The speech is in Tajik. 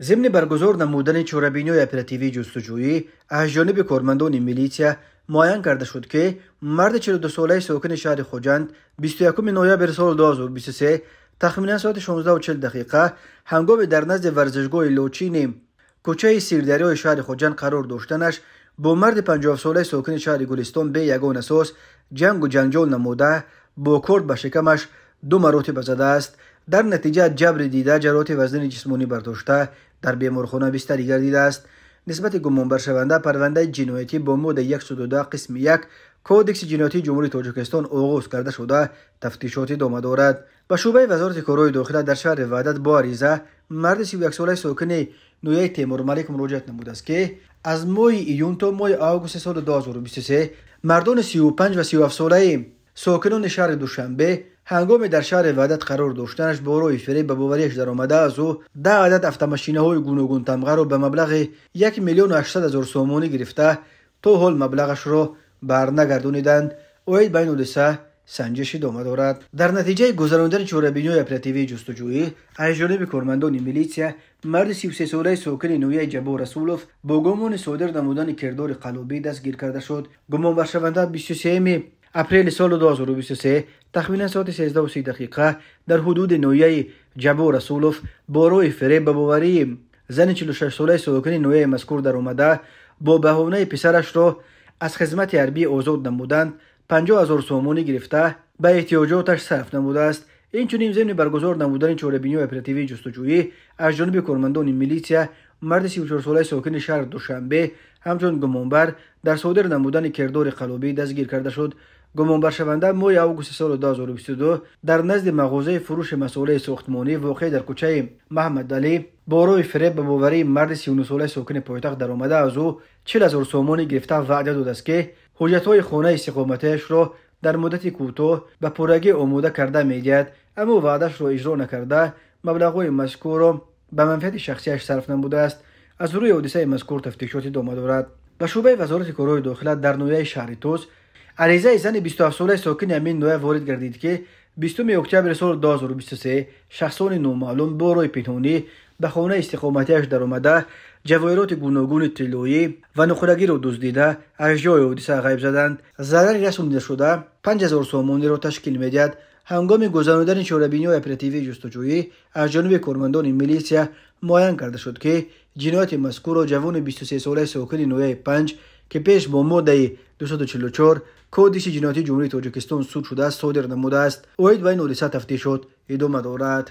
Зимни баргузор намудани чорабиниҳои оперативии ҷустуҷӯӣ аз ҷониби кормандони милитсия муайян карда шуд, ки марди 42-солаи сокини шаҳри Хуҷанд 21 ноябри соли 2023 тахминан соати 16:40 ҳангоми дар назди варзишгоҳи Лочини кӯчаи Сирдарёи шаҳри Хуҷанд қарор доштанаш бо марди 57-солаи сокини шаҳри Гулистон бе ягон асос ҷангу ҷанҷол намуда, бо корд ба шикамаш 2 маротиба задааст. Дар натиҷа ҷабри дида ҷароҳати вазнини ҷисмонӣ бардошта дар беморхона бистарӣ гардидааст. Нисбати гумонбаршаванда парвандаи ҷиноятӣ бо моддаи 102 қисми 1 Кодекси ҷиноятии Ҷумҳурии Тоҷикистон оғоз карда шуда, тафтишот идома дорад. Ба шӯъбаи Вазорати корҳои дохила дар шаҳри Ваҳдат бо ариза марди 31-солаи сокини ноҳияи Темурмалик муроҷиат намудааст, ки аз моҳи июн то моҳи августи соли 2023 мардони 35 ва 37-солаи сокинони шаҳри Душанбе ҳангоме дар шаҳри Ваҳдат қарор доштанаш бо роҳи фиреб ба бовариаш даромада аз ӯ 10 адад автомошинаҳои гуногунтамғаро ба маблағи 1 800 000 сомонӣ гирифта, то ҳол маблағашро барнагардониданд. Оид ба ин ҳодиса санҷиш идома дорад. Дар натиҷаи гузарондани чорабиниҳои оперативии ҷустуҷӯӣ аз ҷониби кормандони милитсия марди 33-солаи сокини ноҳияи Ҷаббор Расулов бо гумони содир намудани кирдори қаллобӣ дастгир карда шуд. Гумонбаршаванда 23 апрели соли 2023 тахминан соати 13:30 дар ҳудуди ноҳияи Ҷаббор Расулов бо роҳи фиреб ба боварии зани 46-солаи сокини ноҳияи мазкур даромада, бо баҳонаи писарашро аз хизмати ҳарбӣ озод намуданд, 50 000 сомонӣ гирифта ба эҳтиёҷоташ сарф намудааст. Инчунин зимни баргузор намудани чорабиниҳои оперативии ҷустуҷӯӣ аз ҷониби кормандони милитсия марди 34-солаи сокини шаҳри Душанбе ҳамчун гумонбар дар содир намудани кирдори қаллобӣ дастгир карда шуд. Гумонбаршаванда моҳи августи соли 2022 дар назди мағозаи фурӯши масолеҳи сохтмонӣ воқеъ дар кӯчаи Маҳмадалӣ бо роҳи фиреб ба боварии марди 39-солаи сокини пойтахт даромада аз ӯ 40 000 сомонӣ гирифта ваъда додааст, ки ҳуҷҷатҳои хонаи истиқоматиашро дар муддати кӯтоҳ ба пуррагӣ омода карда медиҳад, аммо ваъдаашро иҷро накарда маблағҳои мазкурро ба манфиати шахсиаш сарф намудааст. Аз рӯи ҳодисаи мазкур тафтишот идома дорад. Ба шӯъбаи Вазорати корҳои дохила дар ноҳияи шаҳри Тӯс аризаи зани 27-солаи сокини ҳамин ноҳия ворид гардид, ки 20 октябри соли 2023 шахсони номаълум бо роҳи пинҳонӣ ба хонаи истиқоматиаш даромада, ҷавоҳироти гуногуни тиллоӣ ва нуқрагиро дуздида аз ҷои ҳодиса ғайб заданд. Зарари расонидашуда 5000 сомониро ташкил медиҳад. Ҳангоми гузарондани чорабиниҳои оперативии ҷустуҷӯӣ аз ҷониби кормандони милитсия муайян карда шуд, ки ҷинояти мазкурро ҷавони 23-солаи сокини ноҳияи Панҷ, ки пеш бо моддаи 244 Кодекси ҷиноятии Ҷумҳурии Тоҷикистон суд шудааст, содир намудааст. Оид ба ин ҳодиса тафтишот идома дорад.